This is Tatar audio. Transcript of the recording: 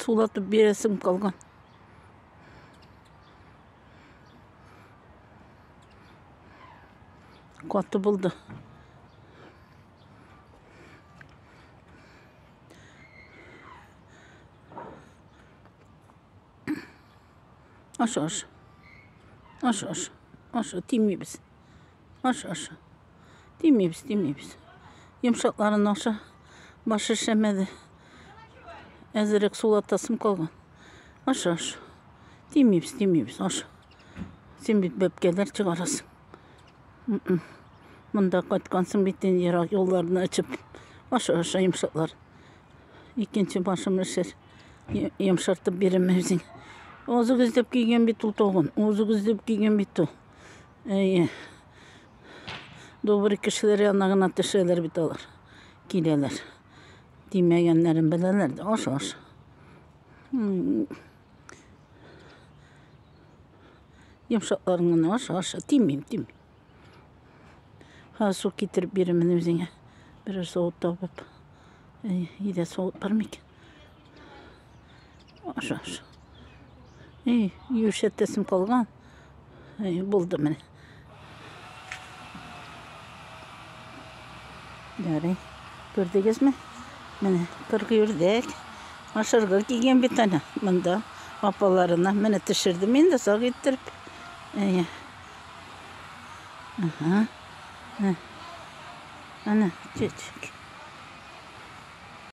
Сулатып бирәсем калган. Каты булды. Аша, аша. Аша, аша. Аша, тимибез. Аша, аша. Тимибез, тимибез. Йомшакларын аша. Башы эшләмәде. Әзерәк сулатасым калган. Аша, аша. Тимибез, тимибез, аша. Син бит бәбкәләр чыгарасың. Монда кайткансың бит инде ерак юлларны очып. Аша, аша, йомшаклар. Икенче башым эшер. Йомшартып бирәм үзең. Азык эзләп килгән бит ул тагын. Азык эзләп килгән бит ул. Әйе. Добрый кешеләр янына гына төшәләр бит алар. Киләләр. Тимәгәннәрен беләләр дә. Аша, аша. Йомшакларын гына аша, аша. Тимим, тимим. Ха, су китереп бирермен үзеңә. Берәр савыт табып. Әй, өйдә савыт бар микән? Аша, аша. Эй, юшәтәсем калган. Әй, булды менә. Ярый. Күрдегезме? Менә кыргый үрдәк. Ашарга килгән бит әнә монда апаларына. Менә төшердем инде сак иттереп. Әйе. Ага. Әнә, чүчек.